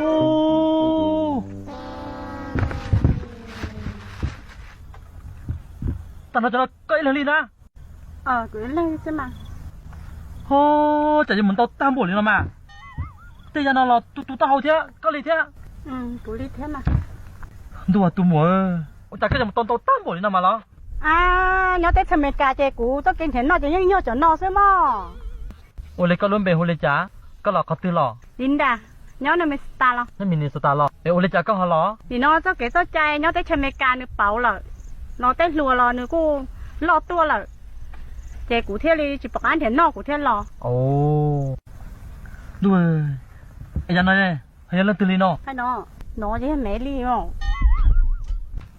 Ub, tag nrho cov no koj ib leeg li na? Ho, cas yuav mus ntau tag npaum li no mas. Tej yam no los tu tu taub hau thiab koj li thiab. Ntuj, tus muam, ua cas koj yuav mus tau ntau tag npaum li no mas los? Nyob teb chaws Amelikas ces kuv txoj kev nrhiav noj ces yeej yog cov no xwb mog. Ua li koj lub npe hu li cas, koj los qhov twg los? Linda, nyob Minnesota los. Nyob Minnesota los? Es ua li cas koj ho los? Nim no txoj kev txoj cai nyob teb chaws Amelikas nws pauv lawm, los tej hluas los nws kuj loj tuaj lawm, ces kuv thiaj li tsis pom qab nrhiav noj kuv thiaj los. Ntuj, es yam no ho yog leej twg li no? No, no yog me li os.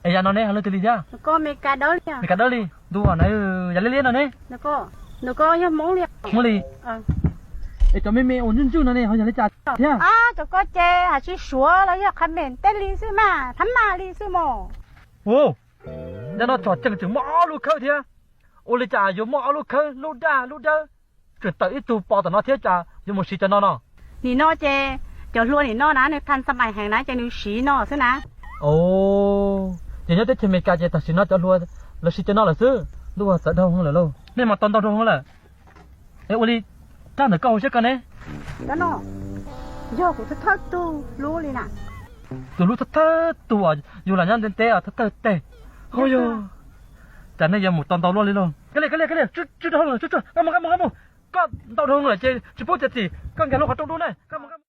Es yam no ne ho leej twg li thiab? Nws ko Amelikas dawb li. Amelikas dawb li. Ntuj, na, yam liab liab no ne? Nws ko yog Hmoob li. Hmoob li. Es cov me me uas ntswg ntswg no ne ho yog li cas thiab? Cov ko ces hais tsis suav los yog qha mem tej li xwb mas, thab maj li xwb mos. Ua, yam no tsom tseem tseem muaj ob lub khawb thiab. Ua li cas yuav muaj ob lub khawb, lub daj lub dawb, tseem tawm ib tug pos tom no thiab, cas yuav mus siv cov no no? Nim no ces cov hluas nim no na nws thas xa mais heev na ces nws siv no xwb na. Ces nyob teb chaws Amelikas ces tam sim no cov hluas lawv siv cov no lawm xwb. Ntuj, txawv dhau heev lawm lauj. Nej mas tau ntau dhau heev lawm. Es ua li rab ntawm koj hauv siab koj ne? Yog kuv thawj thawj tug lub li na. Tus lub thawj thawj tug uas yus lam nyob ntev ntev thawj thawj teg. Ho yog, cas nej yuav mus tau ntau luaj li lauj. Kav liam, kav liam, kav liam, tsw tsw rau hauv lawm, tsw tsw, nqa mus, nqa mus, nqa mus. Koj ntau dhau lawm ces tsis pub tias tim, koj nkag lub qhov rooj dub ne, nqa mus, nqa mus.